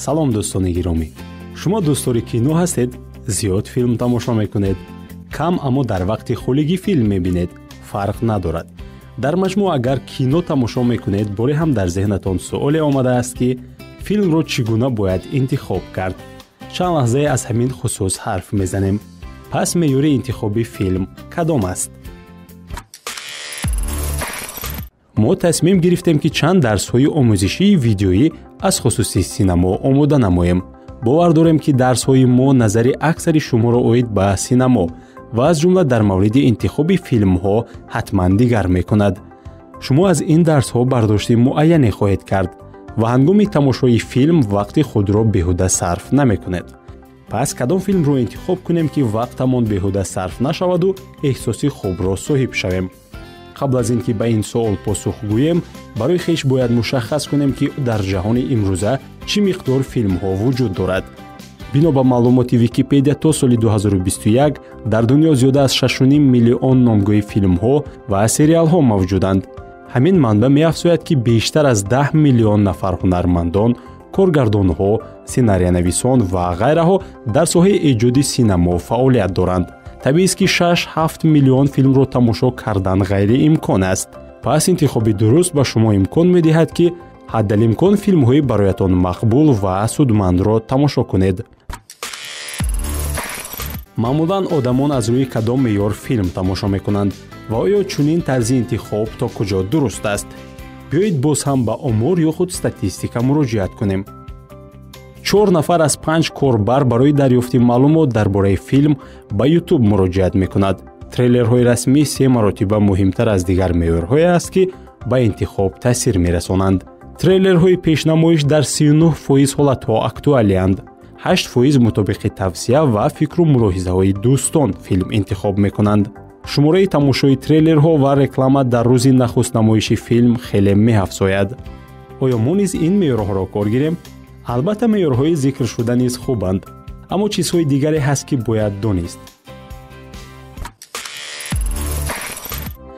Салом, дӯстони гиромӣ. Шумо дӯстдори кино ҳастед? Зиёд филм тамошо мекунед? Кам, аммо дар вақти холигӣ филм мебинед? Фарқ надорад. Дар маҷмӯъ, агар кино тамошо мекунед, боре ҳам дар зеҳнатон суоле омадааст, ки филмро чӣ гуна бояд интихоб кард. Чанд лаҳзае аз ҳамин хусус ҳарф мезанем. Пас меъёри интихоби филм кадом аст? Мо тасмим гирифтем, ки чанд дарсҳои омӯзишии видеоӣ аз хусуси синамо омода намоем. Бовар дорем, ки дарсҳои мо назари аксари шуморо оид ба синамо ва аз ҷумла дар мавриди интихоби филмҳо ҳатман дигар мекунад. Шумо аз ин дарсҳо бардошти муайяне хоҳед кард ва ҳангоми тамошои филм вақти худро беҳуда сарф намекунед. Пас кадом филмро интихоб кунем, ки вақтамон беҳуда сарф нашаваду эҳсоси хубро соҳиб шавем? Қабл аз ин ки ба ин суол посух гӯем, барои хеш бояд мушаххас кунем, ки дар ҷаҳони имрӯза чӣ миқдор филмҳо вуҷуд дорад. Бино ба маълумоти Википедия, то соли 2021 дар дунё зиёда аз 6,5 миллион номгӯи филмҳо ва сериалҳо мавҷуданд. Ҳамин манбаъ меафзояд, ки бештар аз 10 миллион нафар ҳунармандон, коргардонҳо, сценариянависон ва ғайраҳо дар соҳаи эҷоди синамо фаъолият доранд. Табиист, ки 6-7 миллион филмро тамошо кардан ғайриимкон аст. Пас интихоби дуруст ба шумо имкон медиҳад, ки ҳаддалимкон филмҳои бароятон мақбул ва судмандро тамошо кунед. Маъмулан одамон аз рӯи кадом меъёр филм тамошо мекунанд ва оё чунин тарзи интихоб то куҷо дуруст аст? Биёед боз ҳам ба омор ё худ статистика муроҷиат кунем. 4 нафар аз 5 корбар барои дарёфти маълумот дар бораи филм ба YouTube муроҷиат мекунад. Трейлерҳои расмӣ 3 маротиба муҳимтар аз дигар меъёрҳое аст, ки ба интихоб таъсир мерасонанд. Трейлерҳои пешнамоиш дар 39% ҳолатҳо актуалиянд. 8% мутобиқи тавсия ва фикру мулоҳизаҳои дӯстон филм интихоб мекунанд. Шумораи тамошои трейлерҳо ва реклама дар рӯзи нахустнамоиши филм хеле меафзояд. Оё мо низ ин меъёрҳоро кор гирем? Албатта, меъёрҳои зикршуда низ хубанд, аммо чизҳои дигаре ҳаст, ки бояд донист.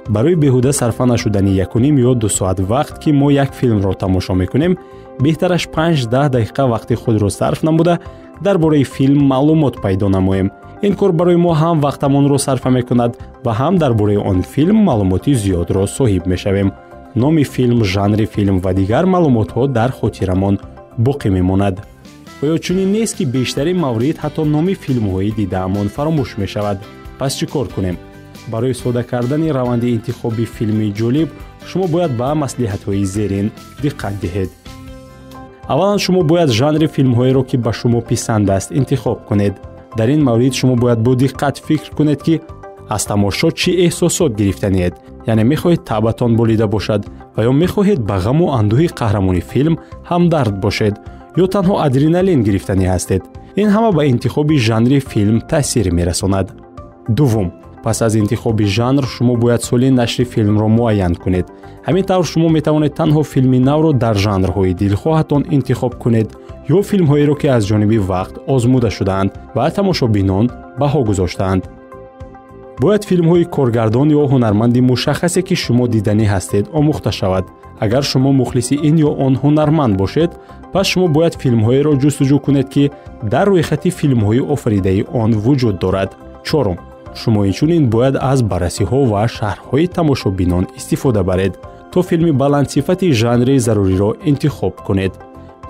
Барои беҳуда сарфа нашудани 1,5 ё 2 соат вақт, ки мо як филмро тамошо мекунем, беҳтараш 5-10 дақиқа вақти худро сарф намуда дар бораи филм маълумот пайдо намоем. Ин кор барои мо ҳам вақтамонро сарфа мекунад ва ҳам дар бораи он филм маълумоти зиёдро соҳиб мешавем. Номи филм, жанри филм ва дигар маълумотҳо дар хотирамон боқӣ мемонад. Оё чунин нест, ки бештари маврид ҳатто номи филмҳои дидаамон фаромӯш мешавад? Пас чӣ кор кунем? Барои сода кардани раванди интихоби филми ҷолиб шумо бояд ба маслиҳатҳои зерин диққат диҳед. Аввалан, шумо бояд жанри филмҳоеро, ки ба шумо писанд аст, интихоб кунед. Дар ин маврид шумо бояд бо диққат фикр кунед, ки аз тамошо чӣ эҳсосот гирифтаниед. Яъне мехоҳед таъбатон болида бошад ва ё мехоҳед ба ғаму андӯҳи қаҳрамони филм ҳамдард бошед, ё танҳо адреналин гирифтанӣ ҳастед. Ин ҳама ба интихоби жанри филм таъсир мерасонад. Дуввум, пас аз интихоби жанр шумо бояд соли нашри филмро муайян кунед. Ҳамин тавр шумо метавонед танҳо филми навро дар жанрҳои дилхоҳатон интихоб кунед ё филмҳоеро, ки аз ҷониби вақт озмуда шудаанд ва тамошобинон баҳо гузоштаанд. Бояд филмҳои коргардон ё ҳунарманди мушаххасе, ки шумо диданӣ ҳастед, омӯхта шавад. Агар шумо мухлиси ин ё он ҳунарманд бошед, пас шумо бояд филмҳоеро ҷустуҷӯ кунед, ки дар рӯйхати филмҳои офаридаи он вуҷуд дорад. Чорум, шумо инчунин бояд аз баррасиҳо ва шарҳҳои тамошобинон истифода баред, то филми баландсифати жанри заруриро интихоб кунед.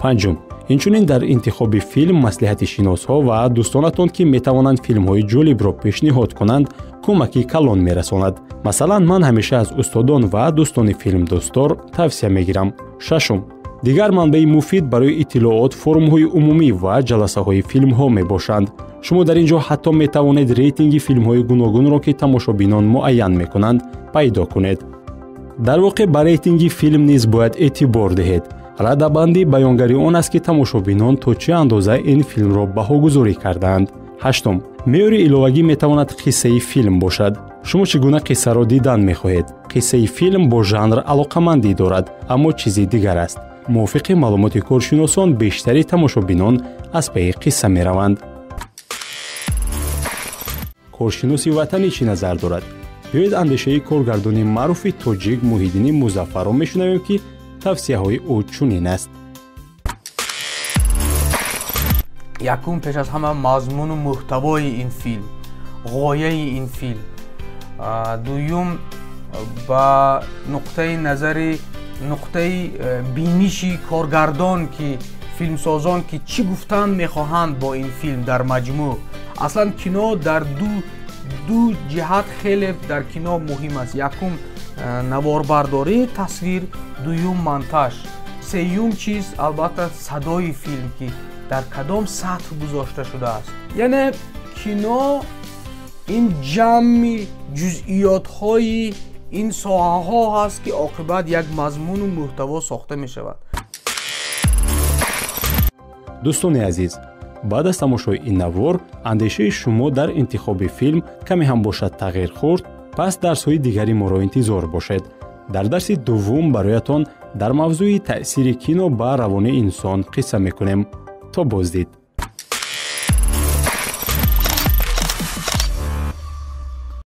Панҷум, инчунин дар интихоби филм маслиҳати шиносҳо ва дӯстонатон, ки метавонанд филмҳои ҷолибро пешниҳод кунанд, кӯмаки калон мерасонад. Масалан, ман ҳамеша аз устодон ва дӯстони филмдӯстдор тавсия мегирам. Шашум, дигар манбаи муфид барои иттилоот форумҳои умумӣ ва ҷаласаҳои филмҳо мебошанд. Шумо дар ин ҷо ҳатто метавонед рейтинги филмҳои гуногунро, ки тамошобинон муайян мекунанд, пайдо кунед. Дар воқеъ ба рейтинги филм низ бояд эътибор диҳед. Радабандӣ баёнгари он аст, ки тамошобинон то чӣ андоза ин филмро баҳогузорӣ кардаанд. Ҳаштум, меъёри иловагӣ метавонад қиссаи филм бошад. Шумо чӣ гуна қиссаро дидан мехоҳед? Қиссаи филм бо жанр алоқамандӣ дорад, аммо чизи дигар аст. Мувофиқи маълумоти коршиносон, бештари тамошобинон аз пайи қисса мераванд. Коршиноси ватанӣ чӣ назар дорад? Биёед андешаи коргардони маъруфи тоҷик Муҳиддини Музаффарро мешунавем, ки тавсияҳои ӯ чунин аст. Якум, пеш аз ҳама, мазмуну муҳтавои ин филм, ғояи ин филм. Дуюм, ба нуқтаи назари, нуқтаи биниши коргардон, ки филмсозон ки чӣ гуфтан мехоҳанд бо ин филм дар маҷмӯъ. Аслан кино дар ду ҷиҳат хеле дар кино муҳим аст. Якум, наворбардории тасвир, дуюм, монтаж, сеюм чиз, албатта, садои филм, ки дар кадом сатҳ гузошта шудааст. Яъне кино ин ҷамъи ҷузъиётҳои ин соҳаҳо ҳаст, ки оқибат як мазмуну муҳтаво сохта мешавад. Дӯстони азиз, баъд аз тамошои ин навор андешаи шумо дар интихоби филм каме ҳам бошад тағйир хӯрд, пас дарсҳои дигари моро интизор бошед. Дар дарси дуввум бароятон дар мавзӯи таъсири кино ба равони инсон қисса мекунем. То боздид.